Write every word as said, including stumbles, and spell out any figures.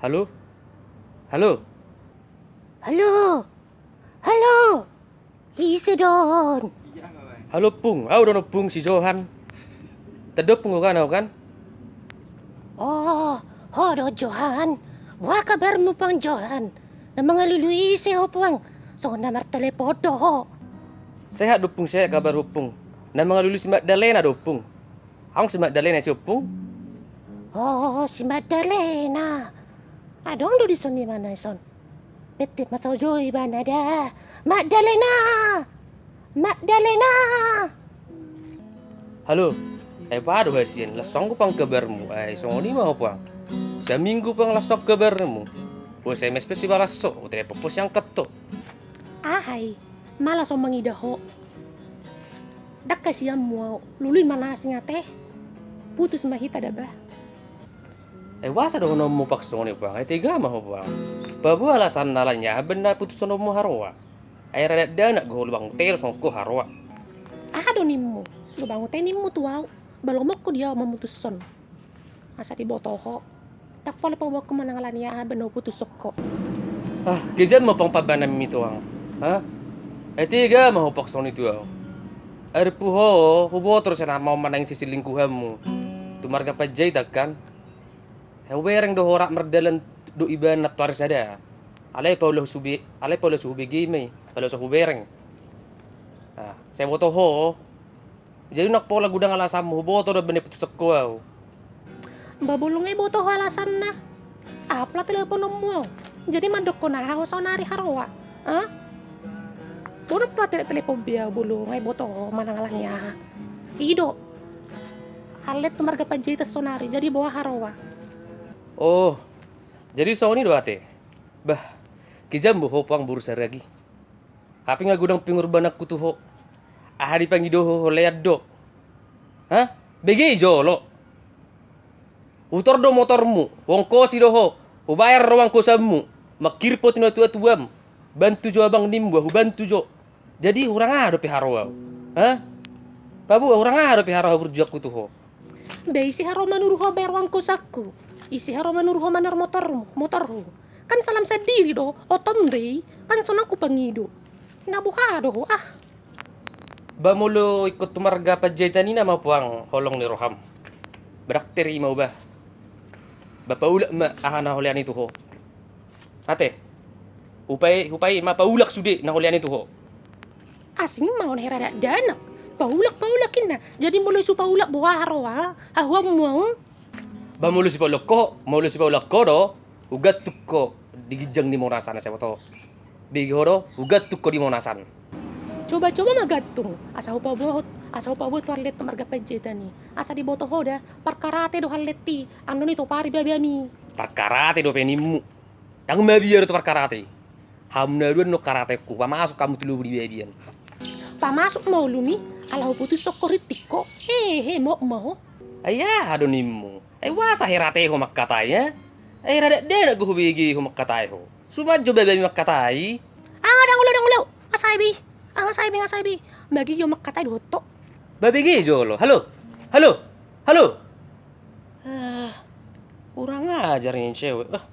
Halo? Halo? Halo? Halo? Ise do on? Halo, Ompung. Au do on, Ompung, si Johan. Tanda Ompung ho kan, au kan? Oh, ho do Johan. Boha kabarmu, Puang Johan? Na mangalului ise ho, Puang? Songon na martelepon do ho. Sehat do, Ompung, sehat kabar, Ompung. Na mangalului si Magdalena do, Ompung. Adong si Magdalena ise, Ompung? Oh, si Magdalena. Adong do dison ibana ison. Bete ma so jo ibana da. Magdalena! Magdalena! Halo. Eh, boha do hasian, las songon i, Puang, kabarmu? Ai songon i ma ho, Puang. Saminggu, Puang, las songon i kabarmu. Bo S M S pe so dibalas ho, bo telepon pe so diangkat ho. Aha i? Malas au mangida ho. Ndang hasianmu au. Lului ma na asing ate. Putus ma hita da, bah. Eh, boasa dohononmu, Puang, songon i, Puang? Ai tega ma ho, Puang. Paboa alasanna, alani aha umbahen na putushononmu haroa? Ai rade dakdanak do ho, lubang ute do songon ho haroa. Aha do nimmu? Lubang ute nimmu tu au. Balomon ho di au mamutushon. Asa diboto ho. Ndang pola paboaonku manang alani aha umbahen na huputushon ho. Ah, kejam ma, Puang, pambahenanmi, Tuang. Ha? Ai tega ma ho, Puang, songon i tu au? Ai dompu ho, huboto do sian amang on manang siselingkuhanmu tu marga Panjaitan, kan? Hubereng do ho rap mardalan dohot ibana tu ari sada. Alai paula so hube-, alai paula so hubege ma i, paula so hubereng. Ah, sai boto ho. Jadi ndang pola godang alasanmu, huboto do umbahen na huputushon ho au. Ba, molo nga diboto ho alasanna, aha pola telepononmu au? Jadi mandokkon aha ho saonari haroa? Ha? Bo ndang pola tele-, telepon be au molo nga diboto ho manang alani aha. I do. Hallet tu marga Panjaitan saonari, jadi boha haroa? Oh, jadi songon i do ate. Bah, kejam ma ho, Puang, boru Saragi. Hape nga godang pengorbananku tu ho. Aha dipangido ho, holean do? Ha? Bege i jolo. Hutor do motormu, huongkosi do ho, hubayar do uang kosanmu, mangkirim ho tu natuatuam. Bantu jo abang nimmu, hubantu jo. Jadi hurang aha dope haroa au? Ha? Paboa, hurang aha dope haroa haburjuonku tu ho? Ba ise haroa manuru ho bayar uang kosanku? Ise haroa manuru ho manang motor, motorhu? Kan salam sandiri do, otom do i, kan sonang hupangido. Na boha do ho, ah. Ba molo ingkon tu marga Panjaitan i nama, Puang, holong ni roham, ba ndang tarima au, bah. Ba paulak ma aha na holean i tu ho. Ate. Hupae-, hupae ma paulak sude na holean i tu ho. Asing ma on, hera dakdanak. Paulak, paulak inna. Jadi molo so paulak boha haroa? Hahuanmu au? Ba molo sipaulak ho, molo sipaulak ho do, hugantung ho di ginjang ni Monas an, asa boto ho. Bege ho do, hugantung ho di Monas an. Coba-coba ma gantung, asa hupaboa ho, asa hupaboa tu hallet tu marga Panjaitan i. Asa diboto ho da, parkarate do hallet i, annon i topari babiami. Parkarate dope nimmu. Ndang mabiar tu parkarate. Hamu na dua annon karateonku, pamasuk hamu tu lobi ni babian. Pamasuk ma olumi, ala huputushon ho rintik ho. Hehe, mok ma ho. Ai aha do nimmu? Ai boasa hera ate ho mangkatai, ha? Ai rade dakdanak do hubege ho mangkatai ho. Suman jo babiami mangkatai. Ah, ndang olo, ndang olo. Nga sae be. Ah, nga sae be, nga sae be. Bage i ho mangkatai dohot ho. Ba bege jolo. Halo. Halo. Halo. Ah, kurang ajar ni cewek. Ah.